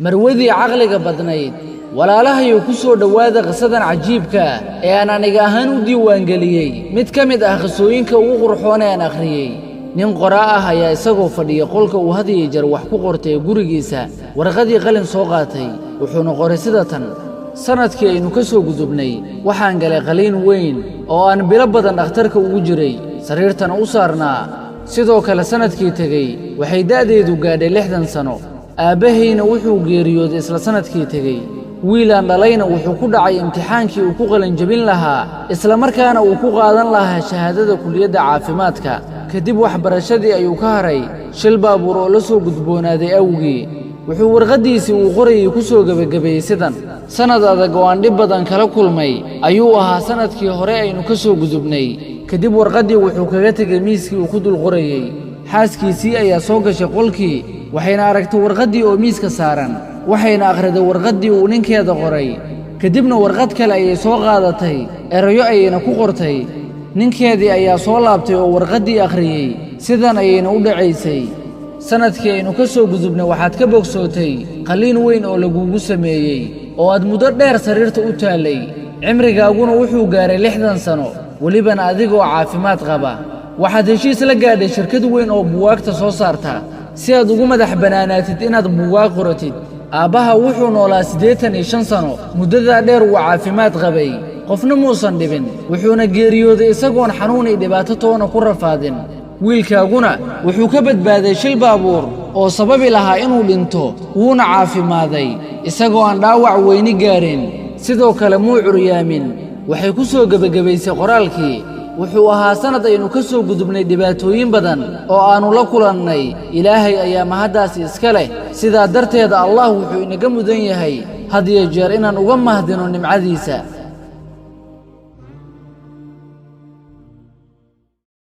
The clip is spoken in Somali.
Marwadii caqliga badnayd. Walaalahayow, ku soo dhowaada qisadan cajiibka ah ee aan aniga ahaan u diiwaangeliyey, mid ka mid ah qisooyinka ugu qurxoon ee aan akhriyey. Nin qoraa ah ayaa isagoo fadhiya qolka uu had iyo jeer wax ku qortay ee gurigiisa warqadii qalin soo qaatay, wuxuuna qoray sida tan: Sannadkii aynu ka soo gudubnay waxaan galay qaliin weyn oo aan bilo badan dhakhtarka ugu jiray, sariirtana u saarnaa. Sidoo kale sannadkii tegey waxay da'deedu gaadhay 60 sano. Aabbahayna wuxuu geeriyooday isla sannadkii tegey. Wiilaan dhalayna wuxuu ku dhacay imtixaankii uu ku qalinjabin lahaa, isla markaana uu ku qaadan lahaa shahaadada kulliyadda caafimaadka. Kadib waxbarashadii ayuu ka haray shil baabuur oo la soo gudboonaaday awgii. Wuxuu warqaddiisii uu qorayey ku soo gebagabeeyey sidan: Sannad adag oo aan dhib badan kala kulmay ayuu ahaa sannadkii hore aynu ka soo gudubnay. Kadib warqaddii wuxuu kaga tegey miiskii uu ku dul qorayey. Xaaskiisii ayaa soo gashay qolkii, waxayna aragtay warqaddii oo miiska saaran, waxayna akhriday warqaddii uu ninkeeda qoray. Kadibna warqad kale ayay soo qaadatay, erayo ayayna ku qortay. Ninkeedii ayaa soo laabtay oo warqaddii akhriyey. Sidan ayayna u dhacaysay: Sannadkii aynu ka soo gudubnay waxaad ka bogsootay qalliin weyn oo lagugu sameeyey oo aad muddo dheer sariirta u taallay. Cimrigaaguna wuxuu gaaray 60 sano, welibana adigoo caafimaad qaba. Waxaad heshiis la gaadhay shirkad weyn oo buugaagta soo saarta si aad ugu madax bannaanaatid inaad buugaag qoratid. Aabbaha wuxuu noolaa 85 sano. Muddadaa dheer wuu caafimaad qabay, qofna muusan dhibin, wuxuuna geeriyooday isagoon xanuun iyo dhibaato toona ku rafaadin. Wiilkaaguna wuxuu ka badbaaday shil baabuur oo sababi lahaa inuu dhinto, wuuna caafimaaday isagoo aan dhaawac weyni gaarin. Sidoo kale muu curyaamin. Waxay ku soo gebagabaysay qoraalkii: Wuxuu ahaa sannad aynu ka soo gudubnay dhibaatooyin badan oo aannu la kulannay. Ilaahay ayaa mahaddaasi iska leh. Sidaa darteeda Allah wuxuu inaga mudan yahay had iyo jeer inaan uga mahdino nimcadiisa.